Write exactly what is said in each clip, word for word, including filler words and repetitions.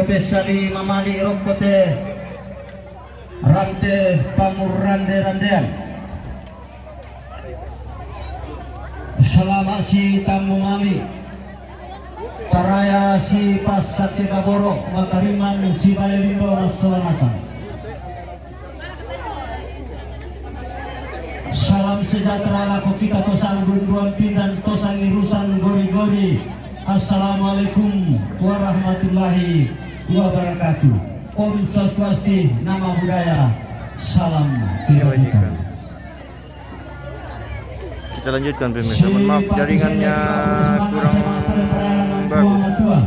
Pessali mamali rokko te rante pamurrande-randean. Salama si tammu mami. Paraya si passakke kaboro, makarimang si bale lindo massola nasang. Salam sejahtera lako kita tosang dunduan pindan tosang irusan gori-gori. Assalamualaikum warahmatullahi wabarakatuh. Om Swastiastu, Namo Buddhaya, salam kebajikan. Kita lanjutkan, pemirsa. Mohon maaf, jaringannya kurang bagus.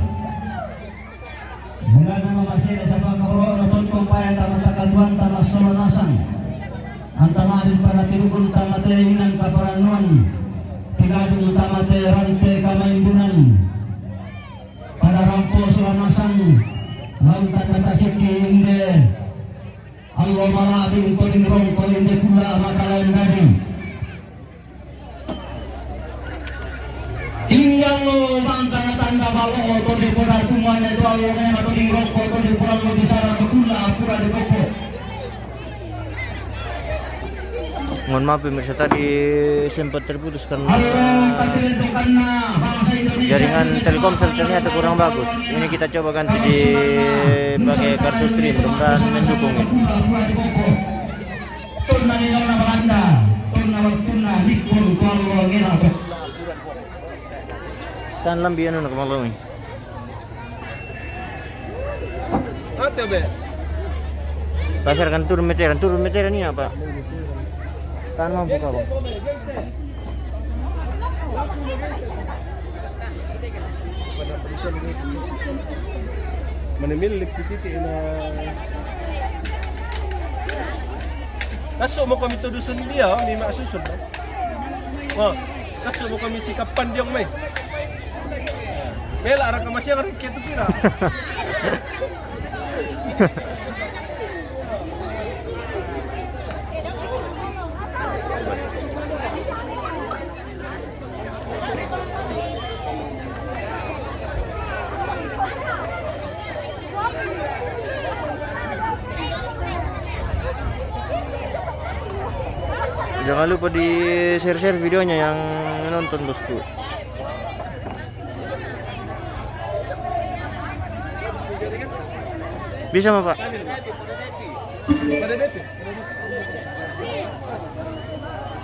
Bulan nama masih ada siapa kaboro na tontong payan tama takatuan tama solo nasang. Antama din pada tirukun tama te inang kaparannuan. Tigadung tama te rante kamaimbunan. Pada rampo solo nasang. Laun tata tasiki inde. Allo malabing toding rongko inde kula makalain dadi. Inggallo mangkana tanda balo to di poda tumane to allo ne to di rokko to di poda mo di sara to kula pura di koko. Mohon maaf, pemirsa, tadi sempat terputus karena jaringan Telkomsel ternyata kurang bagus. Ini kita coba ganti di pakai kartu Tri, mudah-mudahan mendukung ini. Tonna ni nona Balanda, tonna wattunna nippon kuallo ngena to. Tan lambi anu nak malu ni. Ate be. Pasar kan turun meteran, turun meteran ni apa? Tan mampu kau. Manimil likititi na. Tasso mo kami to Dusun dia, mi maksusun. Oh, tasso mo kami si kapan diong mai. Bela raka masyang rikit tu kira. Jangan lupa di share-share videonya yang nonton, bosku. Bisa ma, Pak?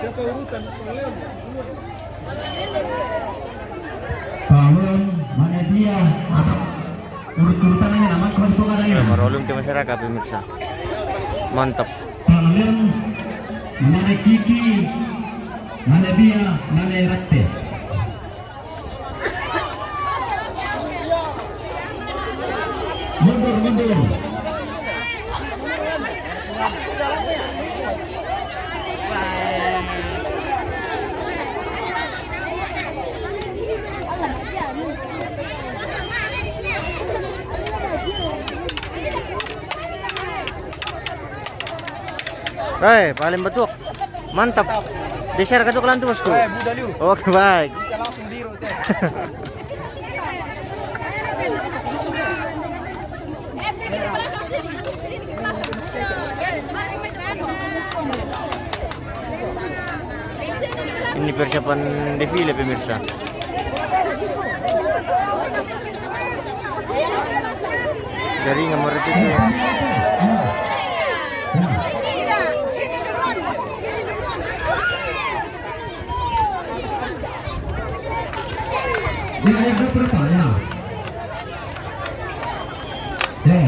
Siapa urutan? Kalau mana dia apa urut-urutan aja nama kalau itu ada ya. Marolung ke masyarakat, pemirsa. Mantap. Tangan mana Kiki, mana dia, mana Rakte. Mundur, mundur. Eh, paling betul. Mantap. Di-share ka tu ke lantu, bosku. Eh, Buddha Liu. Oke, baik. Bisa langsung biru teh. Ini persiapan defile, pemirsa. Jaringan mereka itu. Ya, ya, ada berapa ya? Ya,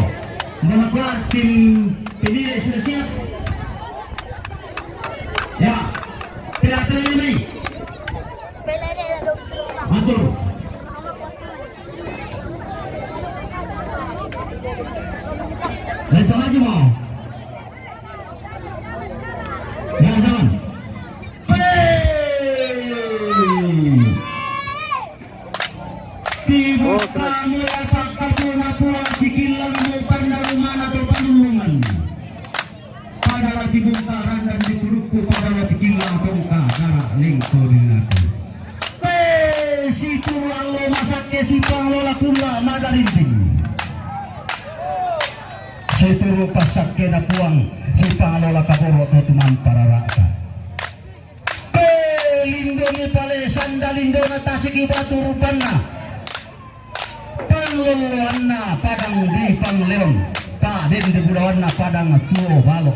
udah kuat tim penilai sudah siap. Ya, tengah-tengah ini. Atur. Lempar lagi mau. Ya, jalan. Hei! Tibu kamu ya Pak Kapuna puang sikilang mu pandaluman atau panulungan. Pada lagi bongkaran dan dipudukku pada lagi kilang bongka darah lengko dinatu. Pe situ allo masakke sipang lola kulla madarinting. Turu passakkena Puang, sipangalola kaboro' to tumampa rara'ta. Ke lindo mi pale sanda lindona tasik i batu rupanna. Panglolloanna padang di Pangleon, pa den di bulawanna padang tuo balo.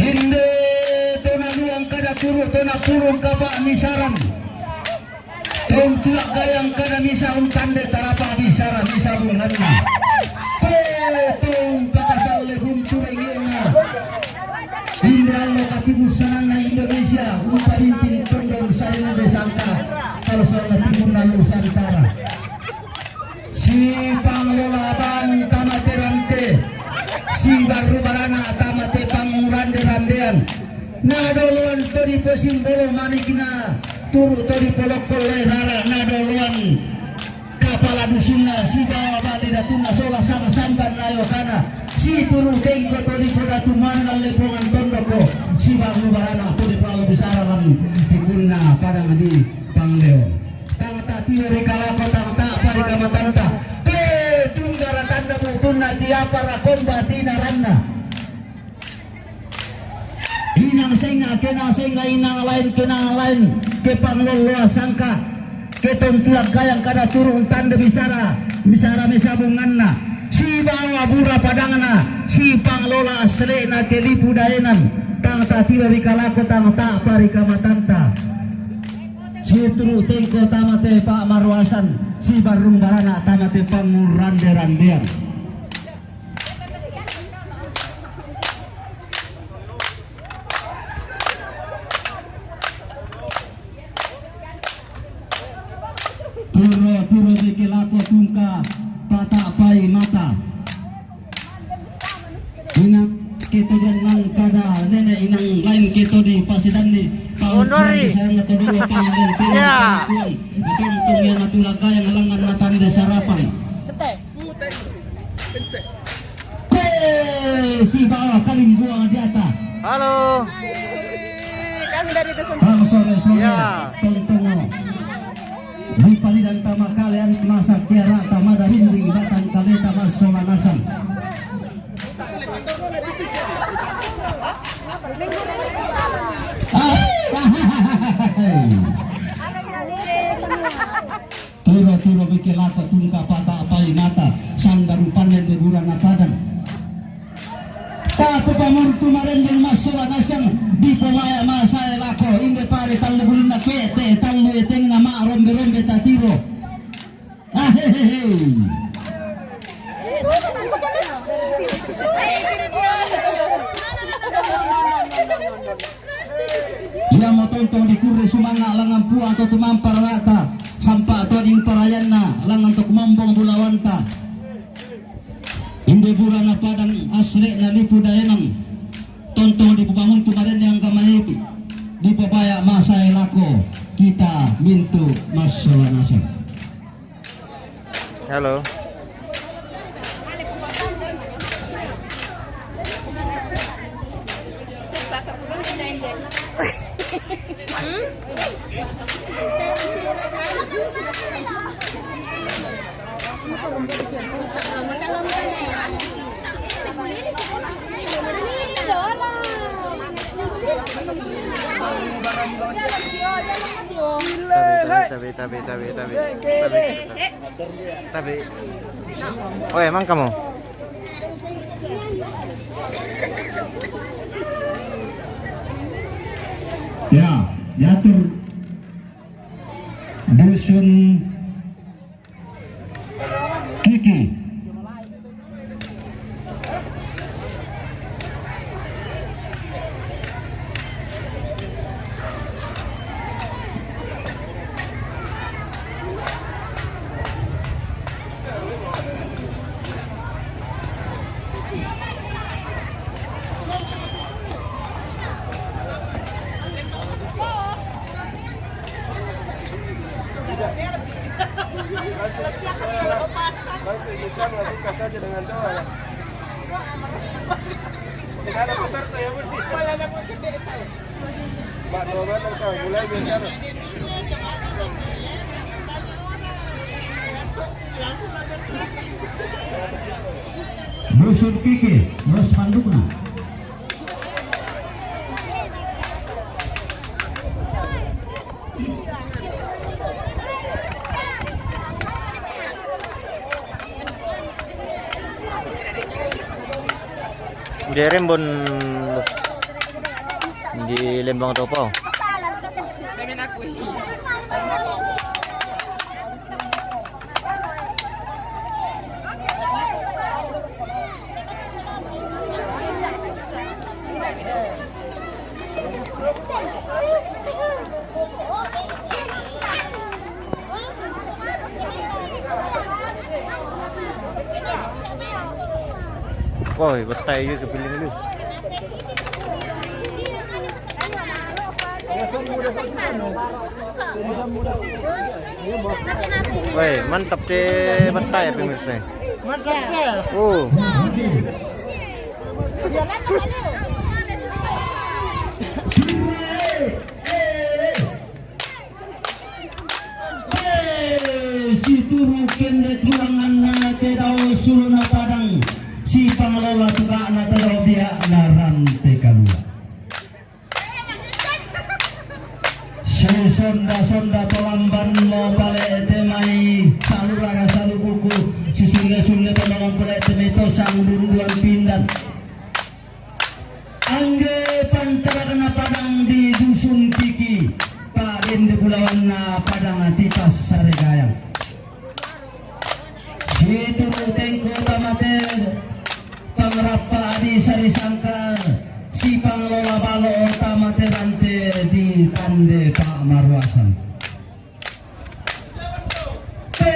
Inde to naluang kada turu to napulung kapa misaran. Tong tuak gayang kada misa untande tarapa bisara misa bunganna. Pe tong pakasalle runtu rengena. Inde allo katimusananna Indonesia umparinting tondong sarina desanta kalau soal timur Nusantara. Si Panglola Bang Tama Terante, si Barru Barana Tama Te Pangurande-randean. Nadoloan to dipasimbolo manikna turu to dipolokko lai rara nadoloan kapala dusunna sibawa bali datunna sola sama samban nayo kana si turu tengko to dipodatu mana lalle pongan tondoko si Barru Barana to dipalo bisara lan tikunna padang di Pangleon. Tang ta tio ri kalako tang ta pa ri kamatanta. Pe tunggara tanda butunna tiapa rakomba tinaranna. Inang senga kena senga inang lain kena lain ke panglolloa sangka ke tontuak gayang kada turun tanda bisara bisara mesabunganna sibawa bura padangna si panglola asle'na ke lipu daenan tang ta tio ri kalako tang ta pa ri kamatanta. Si turu tengko tama te pa'maruasan, si barrung barana tama te pangurande-randean. Turo, turo deke lako tungka pata pai mata. Inang keto dian nang kada nene inang lain keto di pasidanni. Pau Ondori. Saya ngeto dulu pangaden tenang. Ya. Tong tong yang atu laga yang lengan matan desa rapang. Kue si bawa kalimbuang di atas. Halo. Kami dari Dusun. Halo sore sore. Ya. Tong tong. Di palidan tama kalean masa kiara tama darinding batang kale tama sola nasang. Turo-turo beke lako tungka pata pai mata sanda rupanna de burana padang. Tapu pamurtu marendeng massola nasang dipobaya masae lako inde pare tallu bulunna kete tallu etengna ma rombe-rombe tatiro. Ahehehe. Iamo tontong dikurre sumanga langan pua atau tumampa rata sampa atau ding parayanna langan tok mambong bulawanta. Inde burana padang asle'na lipu daenang. Tontong dipubangun tu marende angka mahepi. Dipabaya masae lako kita mintu massola nasang. Halo. Tabe, tabe, tabe, tabe, tabe, tabe. Tabe. Tabe. Oh, emang kamu? Ya, diatur Dusun Kiki. Langsung, langsung kita buka saja dengan doa lah. Tidak ada peserta ya, Bun? Mak, doa mana kau? Mulai biar cara. Dusun Kiki, terus pandukna. Di Rembon, Bos. Di Lembang Topao. Woi, betai juga kepiling lu. Woi, mantap deh betai, pemirsa. Mantap deh. Oh. Eh, situru kende tulanganna tedao suluna padang, sipangalola tuka'na tedao bia'na rante kalua. Sisonda-sonda to lamban mo pale te mai salurara salukuku, sisunne-sunne to mangampule te mai tosang dunduan pindan. Angge pantarakna padang di Dusun Kiki, padende bulawanna padang Tipas Saregayang. Situru tengko tamate pangrappa di Sarisangka, sipangalola balo tamate rante di tande pa'maruasan. Pe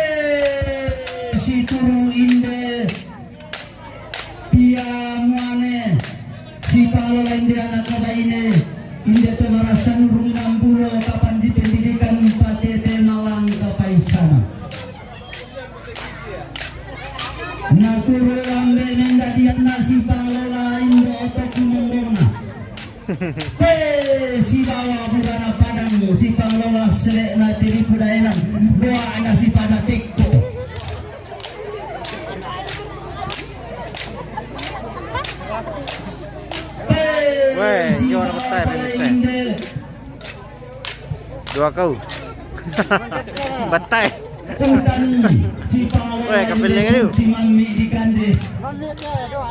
situru inde pia muane, sipalola inde anak kabaine, inde to marasa nurung dambulo kapan di pendidikan patete nalangka paisana. Nakuro lambe mendadianna sipalola indo otoku mombona. Pe sibawa burana padang, sipangalola sele'na tiripu daenan, doa'na sipada tekko. Pe Weh, sibawa juara besar, pale besar. Inde. Dua kau. Batai. Weh, kapil yang itu.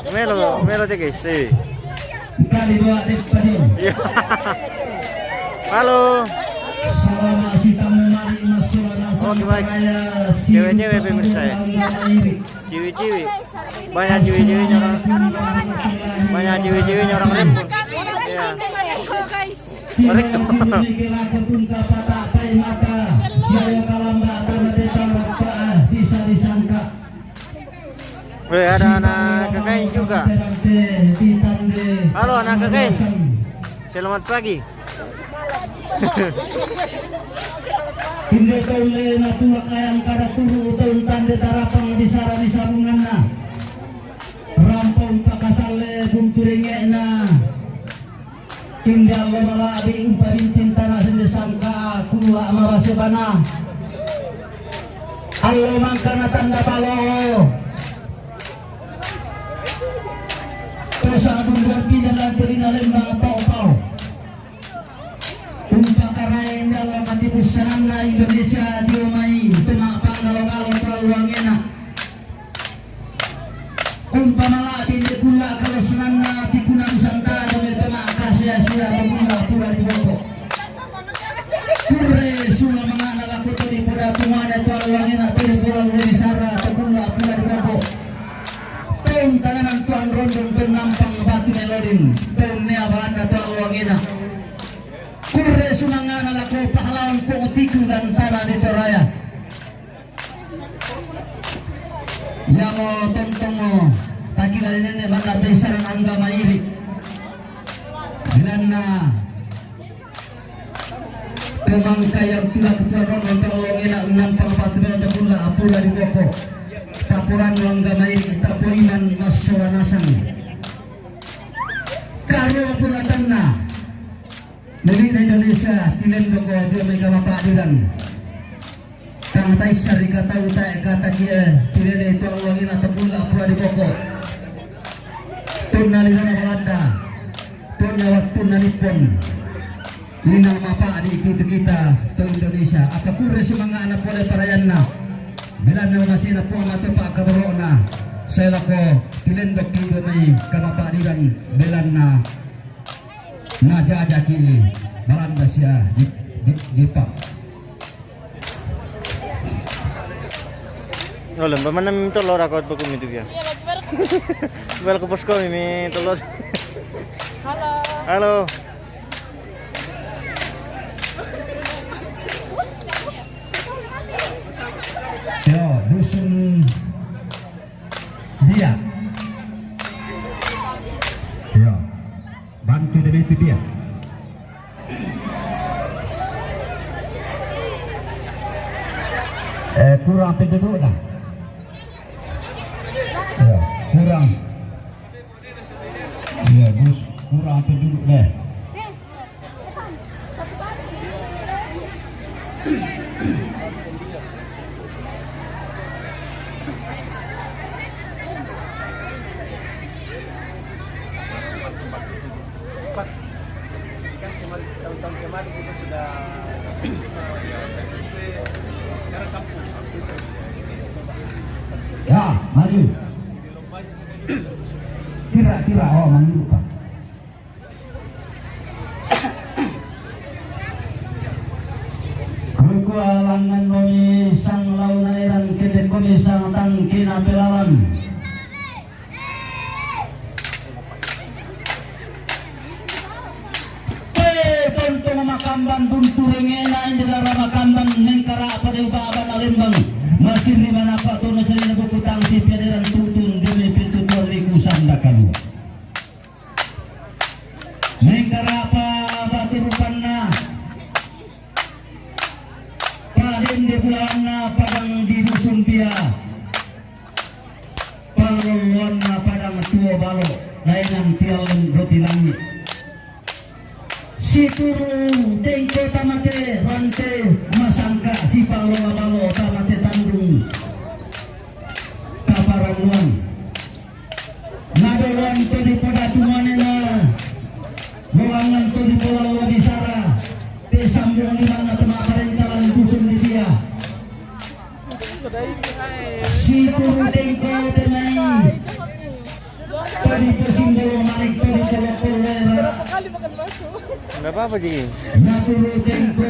Melo, melo deh, guys. Eh. Iya. Halo. Oh, gimana? Cewek-cewek, pemirsa, ya? Cewek-cewek. Banyak cewek-ceweknya orang. Banyak cewek-ceweknya orang Rembon. Iya. Mereka. Weh, ada anak K K I juga. Halo, anak K K I. Selamat pagi. Inde tau le natulak ayang kada turu utaun tande tarapang di sara ni sabunganna. Rampa umpakasalle buntu denge'na. Inde allo mala'bi umpabinting tana sende sangka kulla mabase bana. Allo mangkana tanda balo. Tosa dunduan pinda lan tolina lembang pao-pao. Umpakaraeng dalam mati bussananna Indonesia dio mai tena panggalo-galo tau wangena. Umpamala binde kulla kalo senanna tikuna nusanta dome tena kasia-sia toguna pura di boko. Kurre sula mangana lako toni poda tumane tau wangena toni pola lodi sara toguna pura di boko. Tong tananan tuan rondong tong nampang batu melodin tong nea balanda tau wangena. Kurre sumangana lako pahlawan pongtiku dan tana di Toraya. Yamo tongtongo takila nene maka pesaran angga mairi. Bilanna kemangka yang tulang tuan rondong tau wangena nampang batu melodin pula apula di boko. Tapuran angga mairi tapo iman masora nasang. Karo pula tanna. Nalina Indonesia, tilendo ko dio mai kama padiran. Kang taissari katau tae kata kia, tilele itu Allah ngina tepula pura di boko. Tunna ri Balanda, tunna wattunna Nippon. Ina mapa'di kita-kita to Indonesia. Apa kurre sumanga'na pole parayanna. Belanna masena Puang matopa kaboro'na. Sai lako tilendokki domai kamapa'diran belanna najajaki Balanda sia Jep-, Jep-, Jepang. Oh, lemba mana mi tolo rako baku mi tu ya. Iya, lagi baru. Bal ko posko mi, mi tolo. Halo. Halo. Yo, dusun dia. Yo. Bantu demi itu dia. Eh, kurang penduduk dah. Ya, kurang. Ya, bus, kurang penduduk deh. Kan kemarin, tahun-tahun kemarin kita sudah, sekarang kampung. Ya, maju. Tira, tira, oh, mangiru, Pak. Kukua langngan mami sang launa eran kede komi sang tangkina pelalan. Pe, tontong makamban buntu rengena inde dara makamban mengkara pada uba abana lembang. Masirni manapa tono cerita buku tangsi piaderan tutun demi pintu torniku sanda kalua. Mengkarapa batu rupanna, padende bulaanna padang di dusun dia, panglolloanna padang tuo balo, laenan tiallen roti langit. Situru tengko tamate rante masangka sipanglola balo tamate tandung kaparannuan. Nadoloan to dipodatu manena, loangan to dipolalo bisara, te sambung limanna temaparentalan dusun di dia. Situru tengko temai, to dipesimbolo manik to dipolopolo rara. Nggak apa-apa, Ji. Naturu tengko.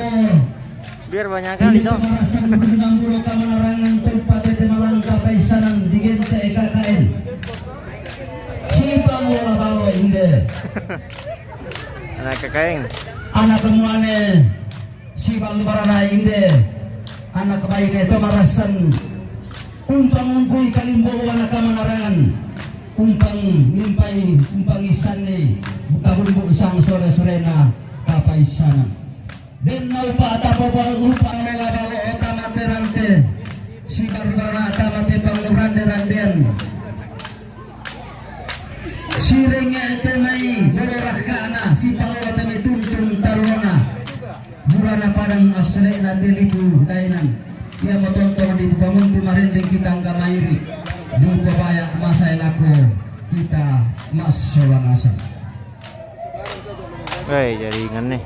Biar banyak kali, Cok. Marasan gudang bulu kamanarangan tempat tete malangka paisanan di gente E K K N. Sipang wala balo inde. Anak kekaing. Anak kemuane sibang barana inde. Anak baine to marasan umpang ungkui kalimbo wana kamanarangan. Umpang nimpai umpang isanne buka bumbu sang sore-sorena kapaisanan. Den naupa atapa upa mela balo ota mate rante, si barbara ata mate pangurande randean. Si renge ete mai bolo rahkana, si palo ete mai tuntung tarona. Burana padang asrena teliku dainan. Ia motontong di pamuntu marendeng kita angka mairi. Di pabaya masa elako kita mas solangasan. Weh, jaringan nih.